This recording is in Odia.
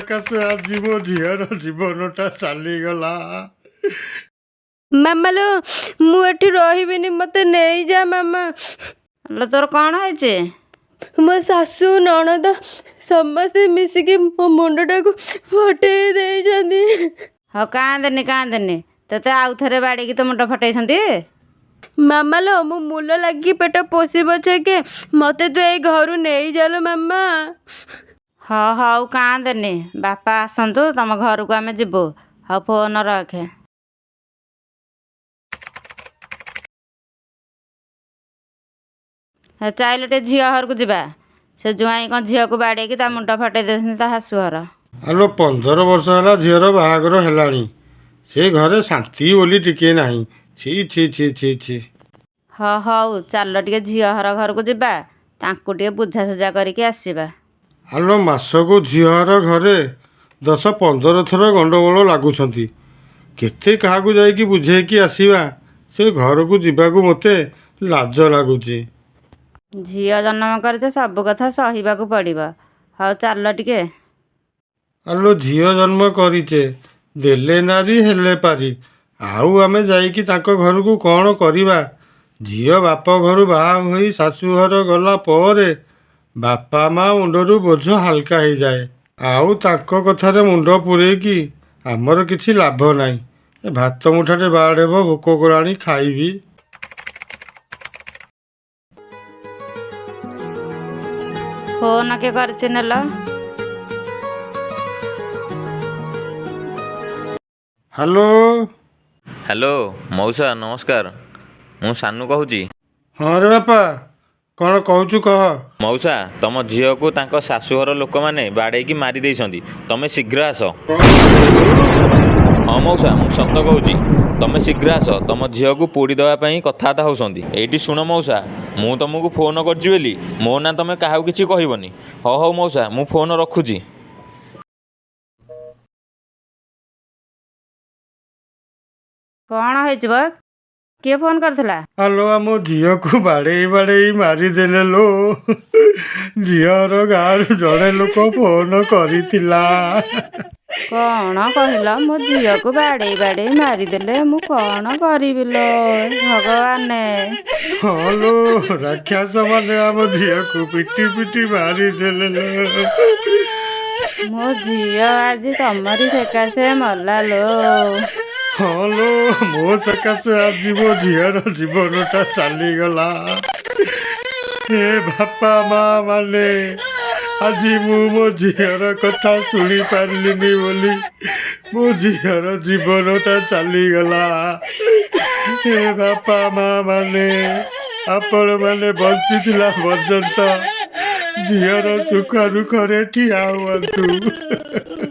ସକାଶେ ଆଜି ମୋ ଝିଅର ଜୀବନଟା ଚାଲିଗଲା। ମାମା ଲୋ, ମୁଁ ଏଠି ରହିବିନି, ମୋତେ ନେଇଯା ମାମା। ଲୋ, ତୋର କ'ଣ ହେଇଛି? ମୋ ଶାଶୁ ନଣନ୍ଦ ସମସ୍ତେ ମିଶିକି ମୋ ମୁଣ୍ଡଟାକୁ ଫଟେଇ ଦେଇଛନ୍ତି। ହଉ, କାନ୍ଦେନି କାନ୍ଦେନି। ତୋତେ ଆଉ ଥରେ ବାଡ଼େଇକି ତୋ ମୁଣ୍ଡ ଫଟେଇଛନ୍ତି? ମାମା ଲୋ, ମୁଁ ମୂଲ ଲାଗିକି ପେଟ ପୋଷି ପଛକେ ମୋତେ ତୁ ଏଇ ଘରୁ ନେଇଯାଲୋ ମାମା। ହଁ, ହଉ, କାନ୍ଦେନି। ବାପା ଆସନ୍ତୁ, ତମ ଘରକୁ ଆମେ ଯିବୁ। ହଉ, ଫୋନ ରଖେ। ହେ, ଚାଇଲ ଟିକେ ଝିଅ ଘରକୁ ଯିବା। ସେ ଜ୍ୱାଇଁ କ'ଣ ଝିଅକୁ ବାଡ଼େଇକି ତା ମୁଣ୍ଡ ଫଟେଇ ଦେଇଛନ୍ତି ତା ଶାଶୁଘର। ଆଲୋ, 15 ବର୍ଷ ହେଲା ଝିଅର ବାହାଘର ହେଲାଣି, ସେ ଘରେ ଶାନ୍ତି ବୋଲି ଟିକିଏ ନାହିଁ। ଛି ଛି ଛି ଛି ଛି। ହଁ, ହଉ, ଚାଲ ଟିକେ ଝିଅ ଘର ଘରକୁ ଯିବା, ତାଙ୍କୁ ଟିକେ ବୁଝାସୁଝା କରିକି ଆସିବା। ଆଲୋ, ମାସକୁ ଝିଅର ଘରେ 10-15 ଥର ଗଣ୍ଡଗୋଳ ଲାଗୁଛନ୍ତି। କେତେ କାହାକୁ ଯାଇକି ବୁଝେଇକି ଆସିବା? ସେ ଘରକୁ ଯିବାକୁ ମୋତେ ଲାଜ ଲାଗୁଛି। ଝିଅ ଜନ୍ମ କରିଛ, ସବୁ କଥା ସହିବାକୁ ପଡ଼ିବ। ହଉ, ଚାଲ ଟିକେ। ଆଲୋ, ଝିଅ ଜନ୍ମ କରିଛେ, ଦେଲେ ନାରୀ ହେଲେ ପାରି। ଆଉ ଆମେ ଯାଇକି ତାଙ୍କ ଘରକୁ କ'ଣ କରିବା? ଝିଅ ବାପ ଘରୁ ବାହା ହୋଇ ଶାଶୁଘର ଗଲା ପରେ ବାପା ମା ମୁଣ୍ଡରୁ ବୋଝ ହାଲକା ହେଇଯାଏ। ଆଉ ତାଙ୍କ କଥାରେ ମୁଣ୍ଡ ପୂରେଇକି ଆମର କିଛି ଲାଭ ନାହିଁ। ଏ ଭାତ ମୁଠାଟେ ବାଢ଼, ଭୋକ କଲାଣି, ଖାଇବି। ଫୋନ କିଏ କରିଛି ନେଲ। ହ୍ୟାଲୋ। ହ୍ୟାଲୋ ମଉସା, ନମସ୍କାର। ମୁଁ ସାନୁ କହୁଛି। ହଁ ରେ ବାପା, କ'ଣ କହୁଛୁ କହ। ମଉସା, ତମ ଝିଅକୁ ତାଙ୍କ ଶାଶୁଘର ଲୋକମାନେ ବାଡ଼େଇକି ମାରି ଦେଇଛନ୍ତି। ତମେ ଶୀଘ୍ର ଆସ। ହଁ ମଉସା, ମୁଁ ସତ କହୁଛି। ତମେ ଶୀଘ୍ର ଆସ। ତମ ଝିଅକୁ ପୋଡ଼ି ଦେବା ପାଇଁ କଥାବାର୍ତ୍ତା ହେଉଛନ୍ତି। ଏଇଠି ଶୁଣ ମଉସା, ମୁଁ ତମକୁ ଫୋନ କରିଛି ବୋଲି ମୋ ନାଁ ତମେ କାହାକୁ କିଛି କହିବନି। ହଉ ହଉ ମଉସା, ମୁଁ ଫୋନ ରଖୁଛି। କ'ଣ ହେଇଛି ବ? କିଏ ଫୋନ କରିଥିଲା? ଆଲୋ, ଆମ ଝିଅକୁ ବାଡ଼େଇ ବାଡ଼େଇ ମାରିଦେଲେ ଲୋ। ଝିଅର ଗାଁରୁ ଜଣେ ଲୋକ ଫୋନ କରିଥିଲା। କ'ଣ କହିଲ? ମୋ ଝିଅକୁ ବାଡ଼େଇ ବାଡ଼େଇ ମାରିଦେଲେ? ମୁଁ କ'ଣ କରିବି ଲୋ ଭଗବାନେ? ହଁ ଲୋ, ରାକ୍ଷସ ମାନେ ଆମ ଝିଅକୁ ପିଟି ପିଟି ମାରିଦେଲେ ଲୋ। ମୋ ଝିଅ ଆଜି ତମରି ସକାଶେ ମଲା ଲୋ। ହଁ ଲୋ, ମୋ ସକାଶେ ଆଜି ମୋ ଝିଅର ଜୀବନଟା ଚାଲିଗଲା। ହେ ବାପା ମା ମାନେ, ଆଜି ମୁଁ ମୋ ଝିଅର କଥା ଶୁଣି ପାରିଲିନି ବୋଲି ମୋ ଝିଅର ଜୀବନଟା ଚାଲିଗଲା। ହେ ବାପା ମା ମାନେ, ଆପଣମାନେ ବଞ୍ଚିଥିଲା ପର୍ଯ୍ୟନ୍ତ ଝିଅର ସୁଖ ଦୁଃଖରେ ଠିଆ ହୁଅନ୍ତୁ।